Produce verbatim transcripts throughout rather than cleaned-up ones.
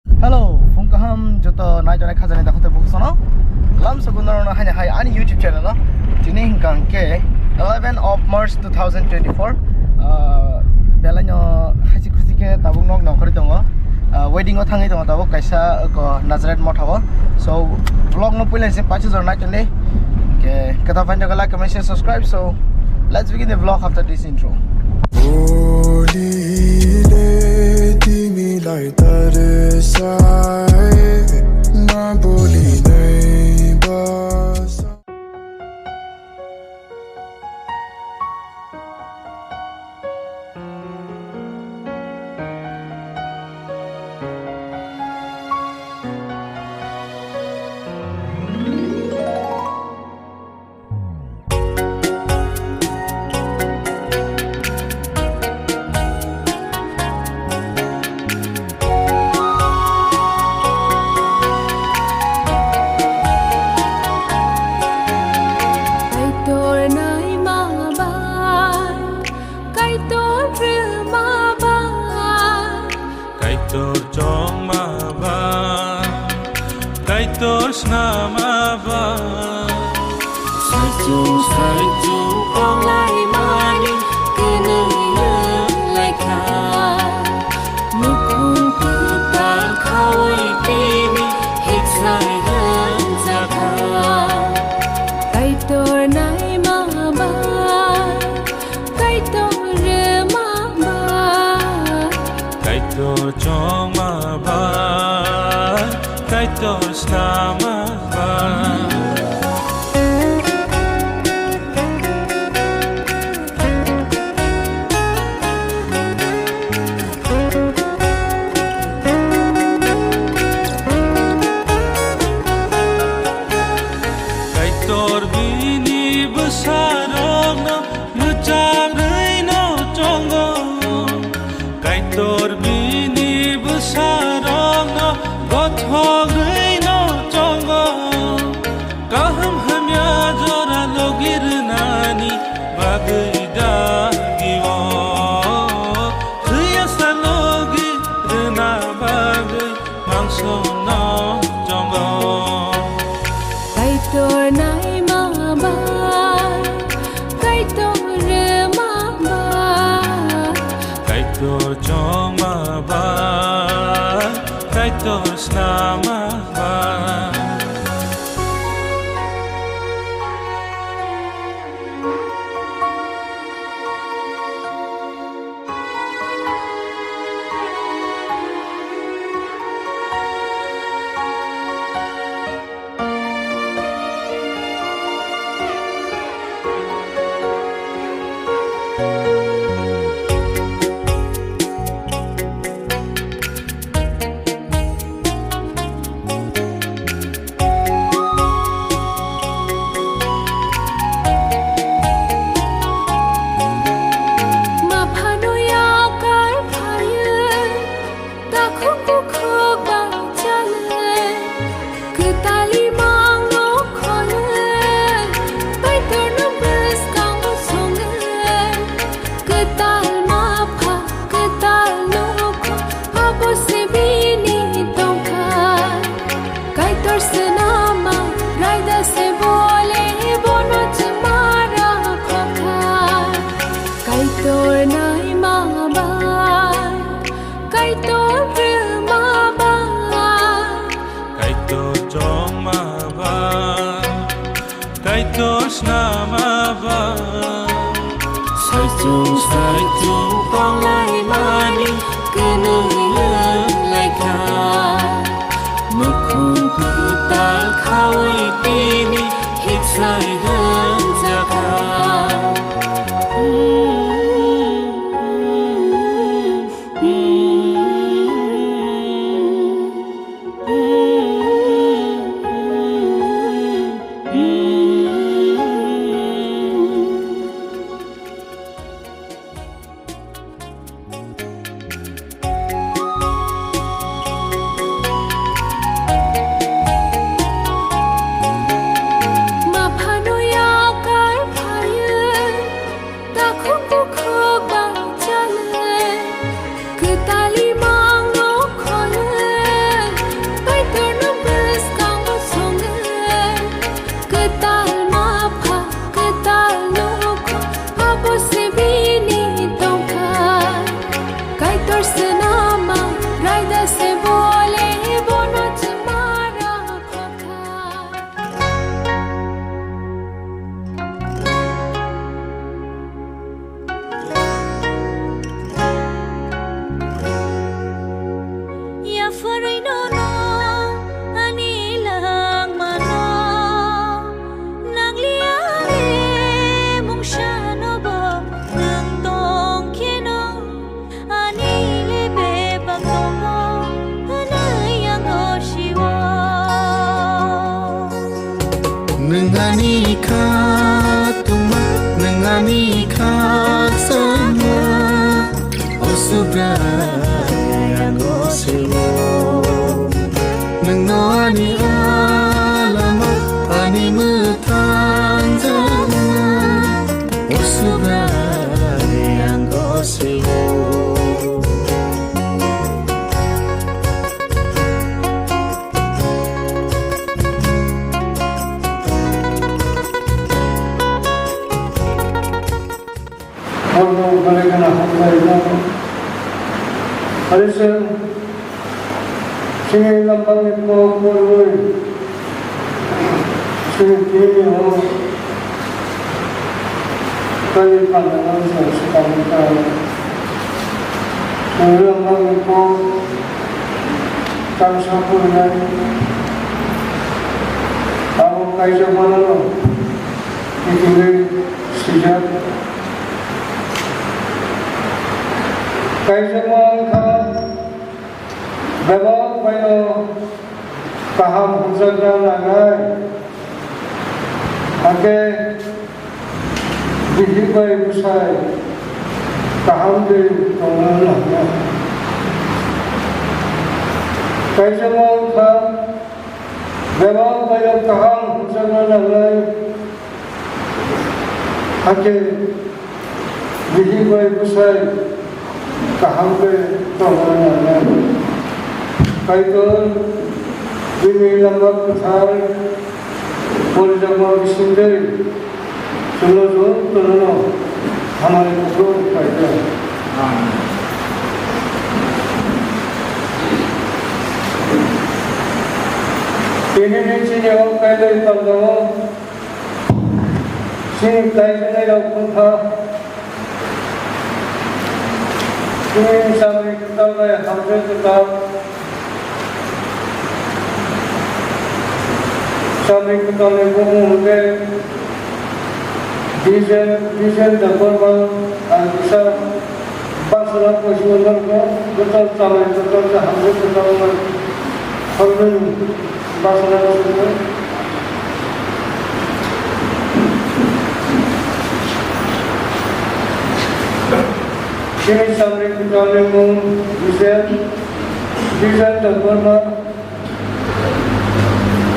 Hello, phung kaham joto naitonai khajani dakhote bukusono. Lamsogo norokno haini hai ani YouTube channel o. Tini hwnkha hwnkhe eleven of March two thousand twenty-four. Ah, belaino haisi khusi khe tabuk nok nongkhorwi tongo. Ah, wedding o thangwi tongo tabuk kaisa, oko Nazareth motha o. So, vlog no puila se paisa jora naitonwi. Ke kata fan jagala comment share subscribe. So, let's begin the vlog after this intro. Bolile timi lai tare sai, na boli nai basa. Kaitor naima bai, Kaitor rwma bai. Kaitor chongma ba, Kaitor snama ba. Saichung saichung tonglai mani kwnwi wng lai kha. Nukhung kwtal khaui tini hiksai rwngjakha. Kaitor naima ba, Kaitor rwma ba, Kaitor chongma ba, Kaitor snama ba. Kaitor bini bwsarokno mwchangrwino chongo. Kaitor bini bwsarokno gothogrwino chongo. Kaham hamya jora logi rwnani bagwi dagio, thwiya sa logi rwna bagwi mangso no chongo. Kaitor naima ba, Kaitor rwma ba. Kaitor chongma ba, Kaitor snama ba. Ma phano yakar phaiwi, takhuk bukhuk bai chalwi, kwtal imangno kholwi, Kaitorno bwskango songwi. Kwtal ma pha, kwtal nukhung, abo se bini tongthai. Kaitor se nama, raida se bole, bono chwmara khothai. Kaitor naima bai, Kaitor rwma bai, Kaitor chongma bai, Kaitor snama ba. Saichung saichung tonglai mani kwnwi wng lai kha. Nukhung kwtal khaui tini hiksai wng jakha. Nwng ani kha tongma, nwng ani kha sama, o Subrai ang o se-o. Nwng no ani a lama, ani mwthang jama, o Subrai ang o se-o. Borok belai kheno hambai no. Ari se chini lambang ni kok boroi chini tini o tei pandang no chwng swkang kha. Chini lambang ni kok tang sa porinai abo kaisa mano no. Kitingwi swijak. Kaisa wngkha bebak baino kaham hwnjakna nangnai, hakhe bihik bai bwsai kaham khe tongna nangnai. Kaisa wngkha bebak baino kaham hwnjakna nangnai, hakhe bihik bai bwsai kaham khe tongna nangnai. Kaitor bini lama kwthar porijakma bisingtwi chwngno jotono hamari kuplung khlaikha. Amen. Tini ni chini o kailai tongjago. Chini kaijaknai rok wngkha, chini chamri kwtal bai hamjwk kwtal, chamri kwtal ni bumung hwnkhe Dijen, Dijen Debbarma, ang kisa Basra West Bengal no joto chamai joto je hamjak joto no khoroknwi basra no swngo. Chini chamri kwtal ni mung Bijen, Bijen Debbarma.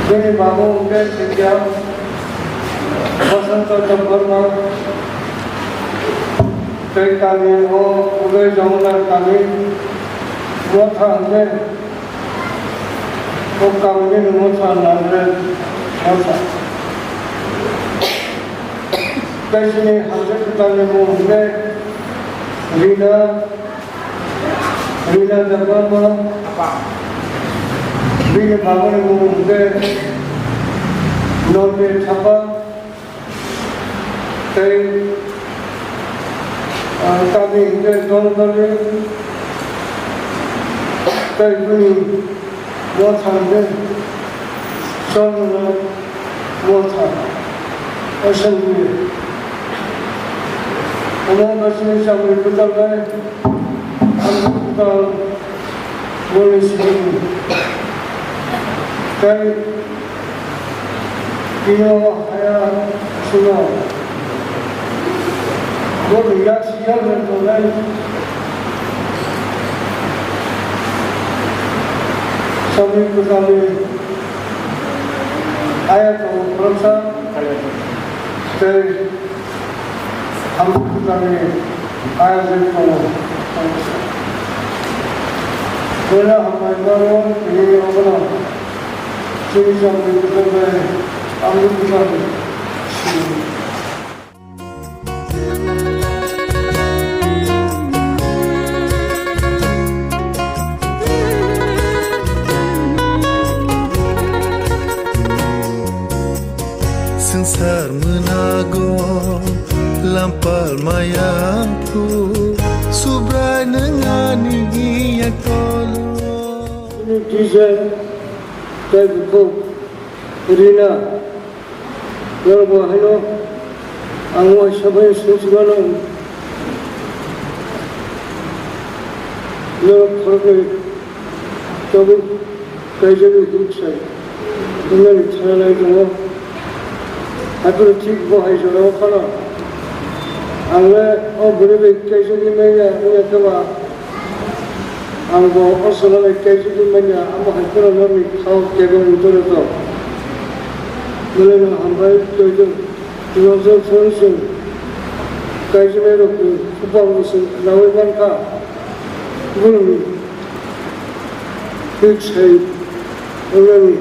Bini babu hwnkhe Sikya Basanta Debbarma, tei kami o Udoy Jamuna kami, Motha hwnkhe o kami ni Motha Nandre Motha. Tei chini hamjak kwtal ni mung hwnkhe Rina, Rina Debbarma, bini babani mung hwnkhe Nonde Thapa, tei, ah, kami hwnkhe Dondoli, tei bini motha hwnkhe Chondro Motha, Assembly. Omo bwswk chamri kwtal bai, ang kwtal boni simi. Tei tino haya suno. Bo yak siya tongnai. Chamri kwtalni aya tongo khoroksa, tei hamjwk kwtalni aya je tongo khoroksa. Bono hambai mano, tini abono chini chamri kwtal bai hamjwk kwtal simi. Swngchar mwnago lampal maya phu, Subrai nwng ani yak tolo. Tini tisa tei bukhuk Rina. Norok bo haino ang waisa bai swngchimano, norok khoroknwi tabuk kaijagwi huk sai wngnani thananai tongo. Haikhe thik bo hai jorao phano ang le o bwrwi bai kaijagwi manya wngya khe ba, ang bo o chwla bai kaijagwi manya, amo hai phano norokni khao kebo wngwi tongwi tong. Belai no hambai tongwi tong. Tino jwng phano chwng kaijaknairokni khupokno chwng khnaui mankha. Borokni bwsai wngnani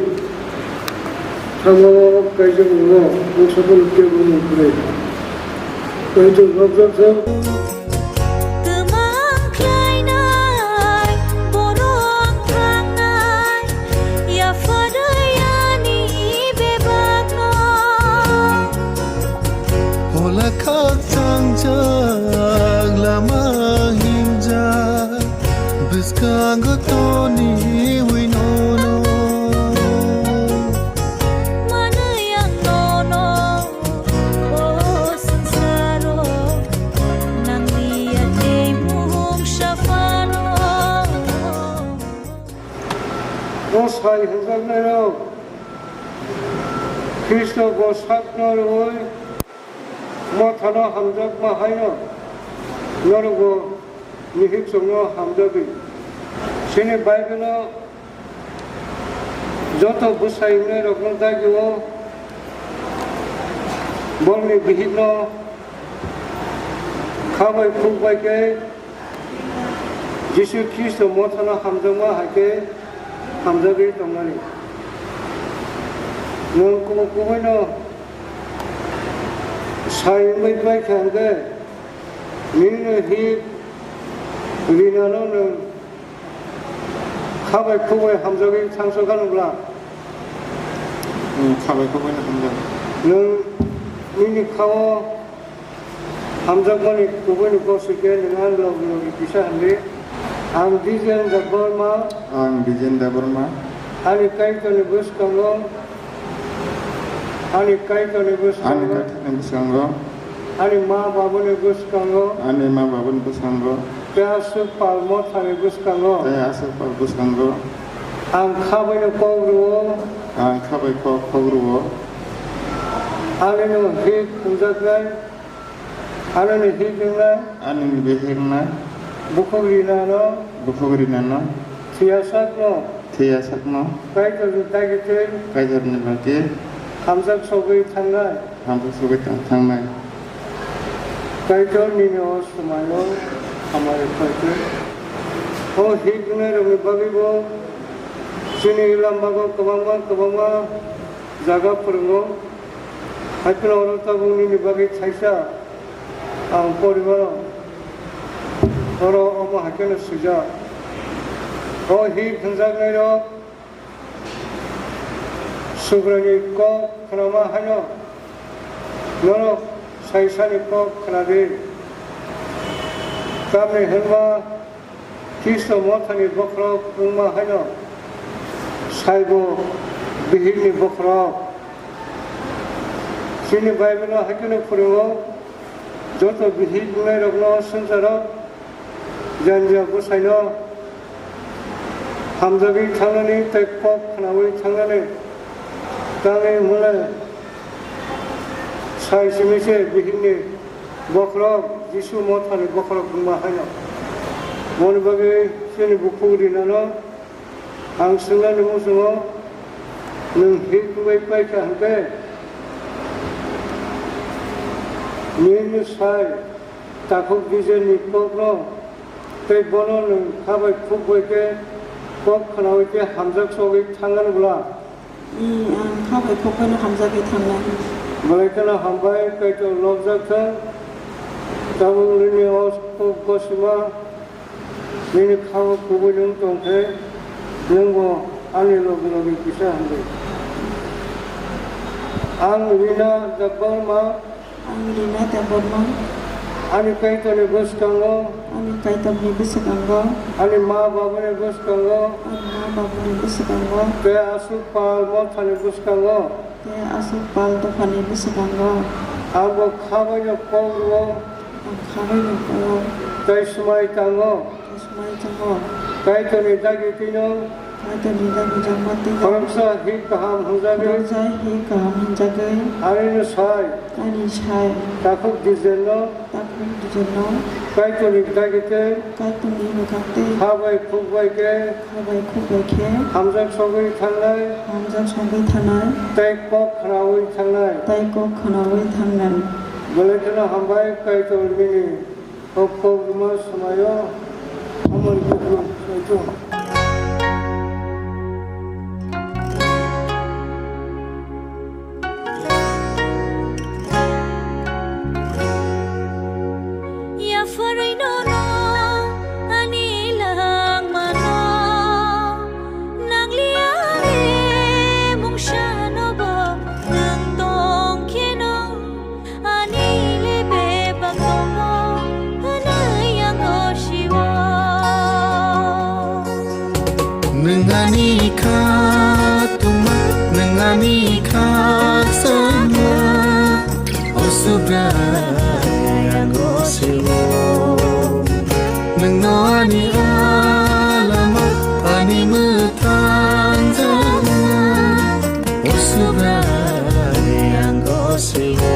thangmano kaijak wngo, mungsa phano kebo mung kwrwi. Kaitor nokjak thang. Kwmang khlainai, borok thangknai, yapharwi ani bebakno. Hola khakchangjak lama himjak, bwskango toniwi nono. Manwi ang nono, o swngcharo, nangni yakni mungsa phano. O sai hwnjaknairok, Khristo bo sakno rwui mothano hamjakma haino norokbo nihikchwngno hamjagwi. Chini Baibolo joto bwsai wngnairokno dagio borokni bihikno kha bai khuk bai khe Jisu Khristo mothano hamjakma hai khe hamjagwi tongnani. Nwng kubun kubuino sai wngwi pai kha hwnkhe, nini hik rinano nwng kha bai khuk bai hamjagwi thangso gano bla? Hmm, kha bai khuk bai no hamjak. Nwng nini khao hamjakmani kubuini kok swi khe nwng ani logi logi kisa hwnli. Ang Dijen Debbarma. Ang Dijen Debbarma. Ani Kaitorni bwskango. Ani Kaitorni bwskango. Ani Kaitorni bwskango. Ani ma babuni bwskango. Ani ma babuni bwskango. Tei aswk pal mothani bwskango. Tei aswk pal bwskango. Ang kha baino kok rwo. Ang kha bai kok, kok rwo. Anino hik hwnjaknai. Anoni hik wngnai. Anoni bihik wngnai. Bukhuk rinano. Bukhuk rinano. Thwiya sakno. Thwiya sakno. Kaitorni dagi twi. Kaitorni logi. Hamjak sogwi thangnai. Hamjak sogwi thangnai. Kaitor nini o swmaio hamari khlaitwi. O hik wngnairokni bagwibo chini lambago kwbangma kwbangma jaga phwrwngo. Haiphano oro tabuk nini bagwi thaisa ang porimano. Oro omo haikheno swijak. O hik hwnjaknairok Subraini kok khnama haino norok saisani kok khnadi. Tamni hwnba Khristo mothani bokhorok wngma haino saibo bihikni bokhorok. Chini Baibolo haikheno phwrwngo, joto bihik wngnairokno swngcharo janja bwsaino hamjagwi thangnani tei kok khnaui thangnani tangwi hwnle sai simi se bihikni bokhorok Jisu mothani bokhorok wngma haino. Moni bagwi chini bukhuk rinano ang swngnani muchungo, nwng hik wngwi paikha hwnkhe nini sai takhuk Dijenni kokno tei bono nwng kha bai khuk bai khe kok khnaui khe hamjak sogwi thangnani bwla? Hmm, ang kha bai khuk bai no hamjagwi thangnai. Belai kheno hambai, Kaitor nokjak thung. Tabuk nini o kok gosima nini khao kubui nwng tong khe, nwng bo ani logi logi kisa hwnwi. Ang Rina Debbarma. Ang Rina Debbarma. Ani Kaitorni bwskango. Ani Kaitorni bwskango. Ani ma babuni bwskango. Ani ma babuni bwskango. Tei aswk pal mothani bwskango. Tei aswk pal dophani bwskango. Ang bo kha baino kok rwo. Ang kha baino kok rwo. Tei swmai tango. Tei swmai tango. Kaitorni dagi twino. Kaitorni dagwi jangma twi. Khoroksa hi kaham hwnjagwi. Khoroksa hi kaham hwnjagwi. Ani sai. Ani sai. Takhuk Dijenno. Takhuk Dijenno. Kaitorni dagwi tei. Kaitorni bwkhak tei. Ha bai khuk bai khe. Ha bai khuk bai khe. Hamjak sogwi thangnai. Hamjak sogwi thangnai. Tei kok khnaui thangnai. Tei kok khnaui thangnai. Belai kheno hambai Kaitor nini. Kok kok rwma swmaio, amoni kok rwma swmaio. Yapharwi nono ani langmano, nangliya ani mungsano bo nwng tongkheno. Ani le bebak tongo, hwnwi ang o sio. Nwng ani kha tongma, nwng ani kha sama, o Subrai ang o sio. Nwng no ani alama, ani mwthang jana. O Subrai ang o sio.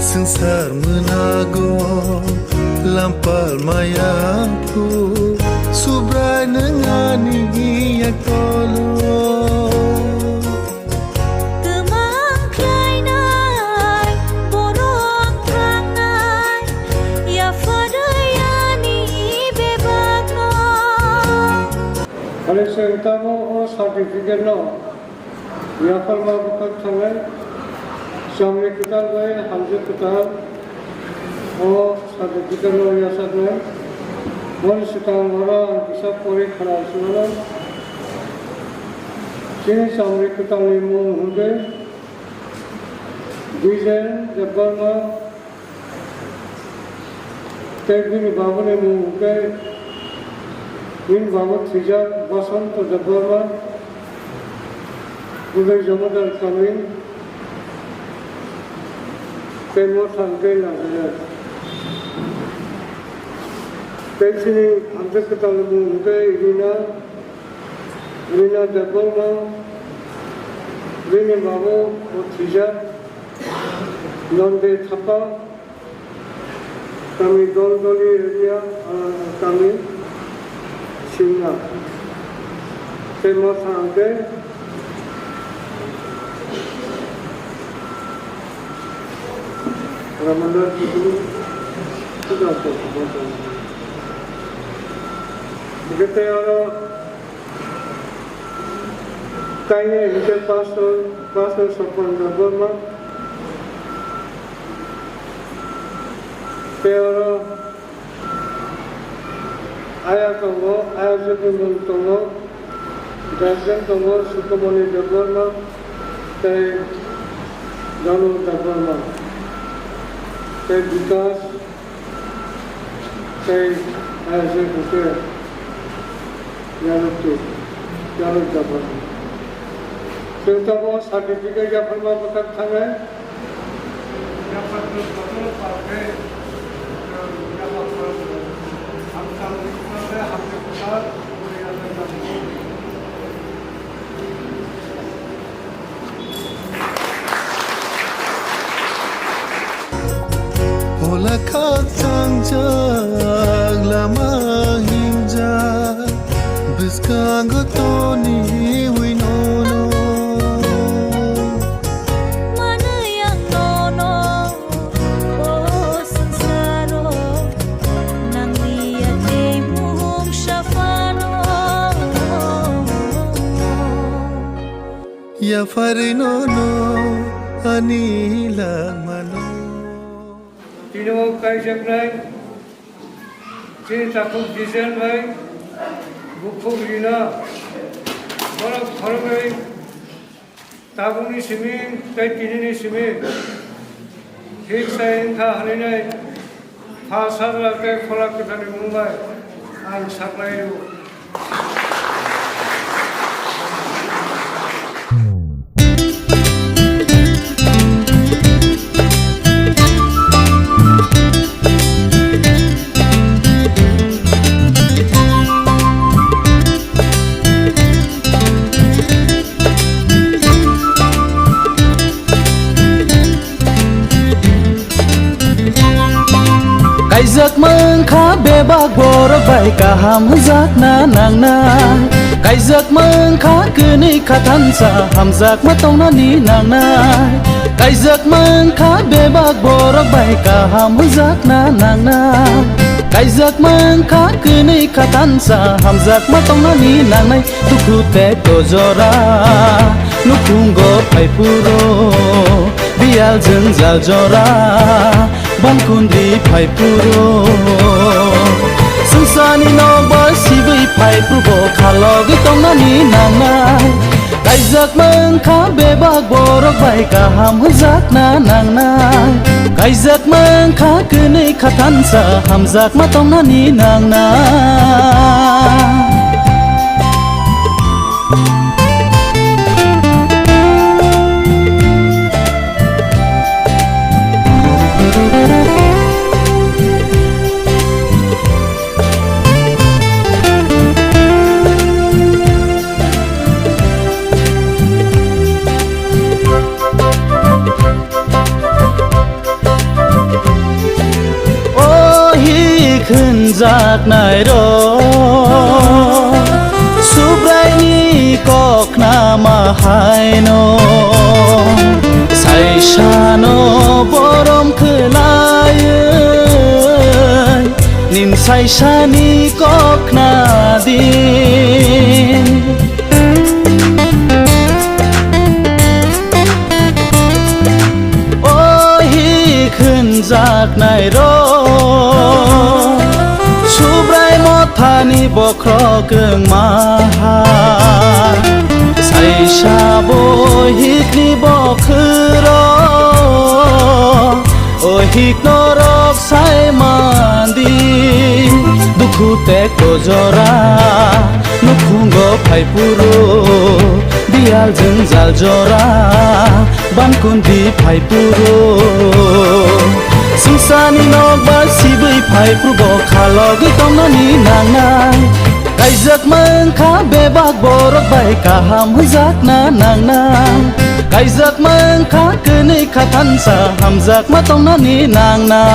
Swngchar mwnago lampal maya phu, Subrai nwng ani yak tolo. Twmang khlainai, borok thangnai, yapharwi ani bebakno. Ani swng tamo o certificate no. Yapharma bwkhak thangnai, chamri kwtal bai hamjwk kwtal, o certificate no yachaknai. Boni swkang oro ang kisa pori khna sinano. Chini chamri kwtalni mung hwnkhe Dijen Debbarma, tei bini babuni mung hwnkhe, bini babo thwijak Basanta Debbarma, Budai Jamadar kami, tei motha hwnkhe Nazareth. Tei chini hamjwk kwtalni mung hwnkhe Rina, Rina Debbarma, bini babo bo thwijak, Nonde Thapa, kami Doldoli area, ah, kami Simna. Tei motha hwnkhe Ramana Chudri, Suda Bhagwat. Hwnkhe tei oro Kainwi hwnkhe Pastor, Pastor Sopon Debbarma. Tei oro aya tongo, ayajwkni mung tongo, guardian tongo, Sukumoni Debbarma, tei Danu Debbarma, tei Bikas, tei ayajwk hwnkhe Yarwktu, Yarwk Debbarma. Chwng tabuk certificate yapharma bwkhak thangnai. Hola khak changjak lama hingjak bwskango toniwi nono. Manwi ang nono o swngcharo nangliya tei mungsa phano. Yapharwi nono ani langmano. Tini o kaijaknai chini takhuk Dijen bai bukhuk Rina, borok khoroknwi Tabukni simi tei tinini simi thik sai wngkha hwnwi Pha Sajla tei Phola Kwtharni mung bai ang saklai rw. Kaijak mankha bebak borok bai kaham hwnjakna nangnai. Kaijak mankha kwnwi khathansa hamjakma tongnani nangnai. Kaijak mankha bebak borok bai kaham hwnjakna nangnai. Kaijak mankha kwnwi khathansa hamjakma tongnani nangnai. Dukhu tei dojora nukhungo phaiphuru, biyal jwngjal jora bangkundi phaiphuru. Swngcharni nokbar sibwi phaiphuru bo khalogwi tongnani nangnai. Kaijak mankha bebak borok bai kaham hwnjakna nangnai. Kaijak mankha kwnwi khathansa hamjakma tongnani nangnai. O hik hwnjaknairok Subraini kok khnama haino, saisano borom khwlaiwi nin saisani kok khna di. O hik hwnjaknairok Subrai mothani bokhorok wngma ha. Saisa bo hikni bokhorok, o hik norok sai mandi. Dukhu tei kojora nukhungo phaiphuru, biyal jwngjal jora bangkundi phaiphuru. Swngcharni nokbar sibwi phaiphuru bo khalogwi tongnani nangnai. Kaijak mankha bebak borok bai kaham hwnjakna nangnai. Kaijak mankha kwnwi khathansa hamjakma tongnani nangnai.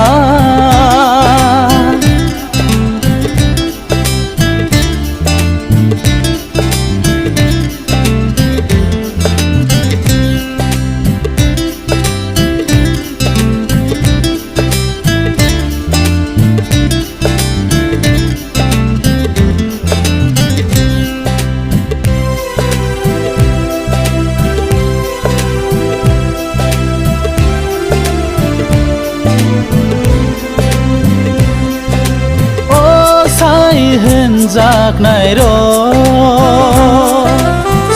O sai hwnjaknairok,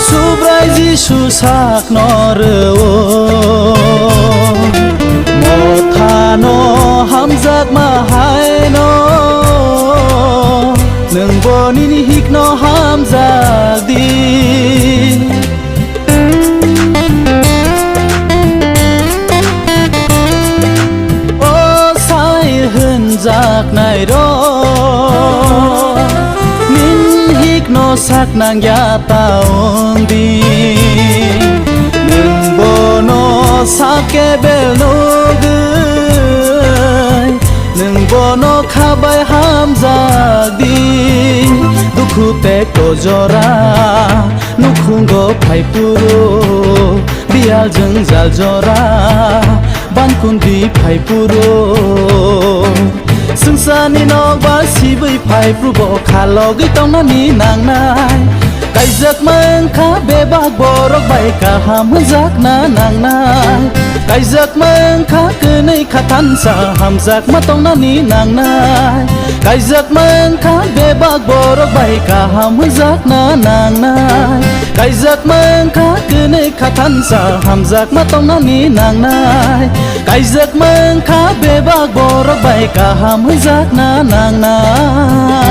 Subrai Jisu sakno rwo. Mothano hamjakma haino, nwngbo nini hikno hamjak di. O sai hwnjaknairok, nin hikno sak nangya ta wng di. Nwng bono sak kebel nugwi, nwng bono khabai hamjak di. Dukhu tei kojora nukhungo phaiphuru, biyal jwngjal jora bangkundi phaiphuru. Swngcharni nokbar sibwi phaiphuru bo khalogwi tongnani nangnai. Kaijakma wngkha bebak borok bai kaham hwnjakna nangnai. Kaijakma wngkha kwnwi khathansa hamjakma tongnani nangnai. Kaijakma wngkha bebak borok bai kaham hwnjakna nangnai. Kaijakma wngkha kwnwi khathansa hamjakma tongnani nangnai. Kaijakma wngkha bebak borok bai kaham hwnjakna nangnai.